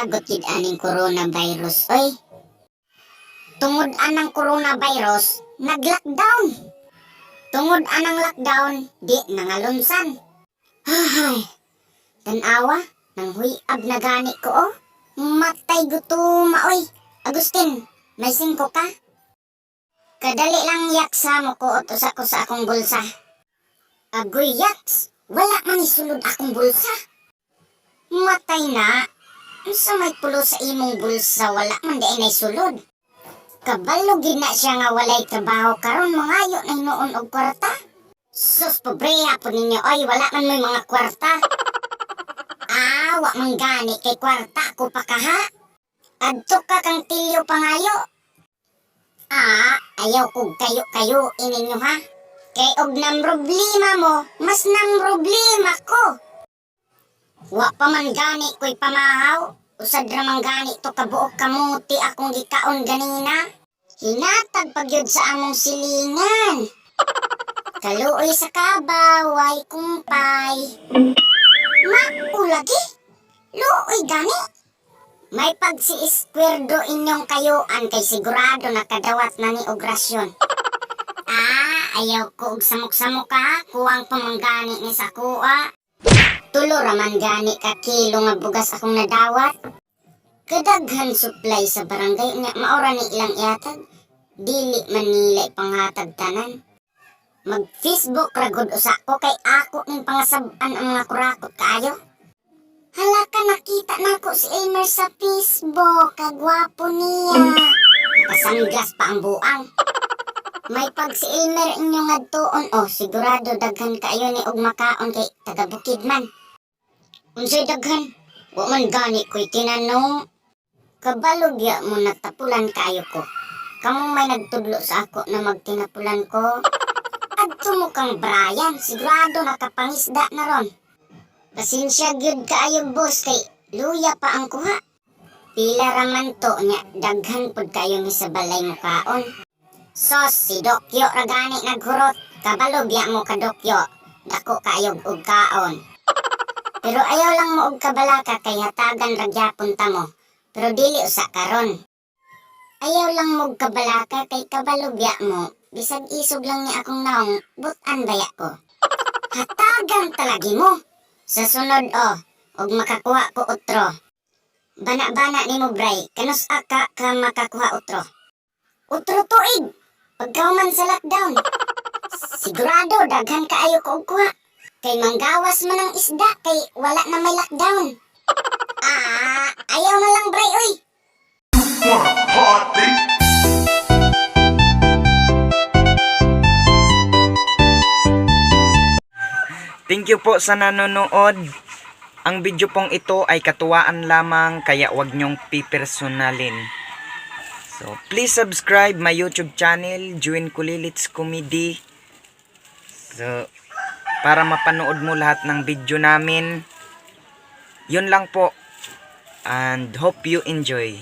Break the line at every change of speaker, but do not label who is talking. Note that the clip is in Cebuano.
Hagot gid aning coronavirus, oy. Tungod anang coronavirus, nag-lockdown. Tungod anang lockdown, di nangalunsan. Hay, tanawa, nang huyab na gani ko, oh. Matay gutuma, oy. Agustin, may 5 ka? Kadali lang, yaksa mo ko usa ko sa akong bulsa. Agoy, yaks, wala man isulod akong bulsa. Matay na. Unsa may pulo sa imong bulsa, wala man di ay sulod? Kabalo gid na siya nga walay trabaho karon, mangayo na hinuon og kwarta. Sus, pobreha po ninyo oy, wala man mo'y mga kwarta. Ah, wa man gani kay kwarta ko pa kaha. Adto ka kang tilyo pangayo. Ah, ayaw kog kayo-kayo ininyo ha. Kay og nam problema mo, mas nam problema ko. Wa pa man gani ko'y pamahaw. Usad ra man gani to kabuok kamuti akong gikaon ganina. Hinatag pagyud sa among silingan. Kaluoy sa kabaw, way kumpay. Maulagi? Luoy gani? May pag si Esquerdo inyong kayuan kay sigurado nakadawat na ni og rasyon. Ah, ayaw ko og samok-samok ha, kuwang pamanggani ni sa kuha. 3 raman gani ka kilo nga bugas akong nadawat. Kadaghan supply sa barangay nya maora ni ilang ihatag. Dili man nila ipanghatag tanan. Mag Facebook ra gud usa ko kay ako ning pangasab-an ang mga kurakot kaayo. Hala ka, nakita nako si Elmer sa Facebook. Kagwapo niya. Nakasunglass pa ang buang. May pag si Elmer inyong ngadtuon, oh, sigurado daghan kaayo ni og makaon kay taga bukid man. Unsay daghan? Wa man gani ko'y tinanong. Kabalo biya mo nagtapulan kaayo ko. Kamo may nagtudlo sa ako na magtinapulan ko. Adto mo kang Brian, sigurado nakapangisda na ron. Pasensya gyud kaayo, boss, kay luya pa ang kuha. Pila raman to nya daghan pud kayo mi sa balay mo kaon. Sos, si Dokyo ra gani naghurot. Kabalo biya mo ka, Dokyo. Dako kaayo og kaon. Pero ayaw lang mo og kabalaka kay hatagan ra gyapon ta mo. Pero dili usa karon. Ayaw lang mo og kabalaka kay kabalo biya mo. Bisag isog lang ni akong naong, butan baya ko. Hatagan talagi mo. Sa sunod oh, og makakuha ko otro. Bana-bana nimo, Bray, kanus ka ka makakuha otro? Otro tuig. Pagkahuman sa lockdown. Sigurado daghan kaayo ko og kuha. Kay manggawas man ang isda kay wala na may lockdown. Ah, ayaw na lang, Bray, oy.
Wanna party?
Thank you po sa nanonood. Ang video pong ito ay katuwaan lamang kaya wag niyong pipersonalin. So, please subscribe my YouTube channel, Juin Kulilits Comedy. So, para mapanood mo lahat ng video namin. Yun lang po. And hope you enjoy.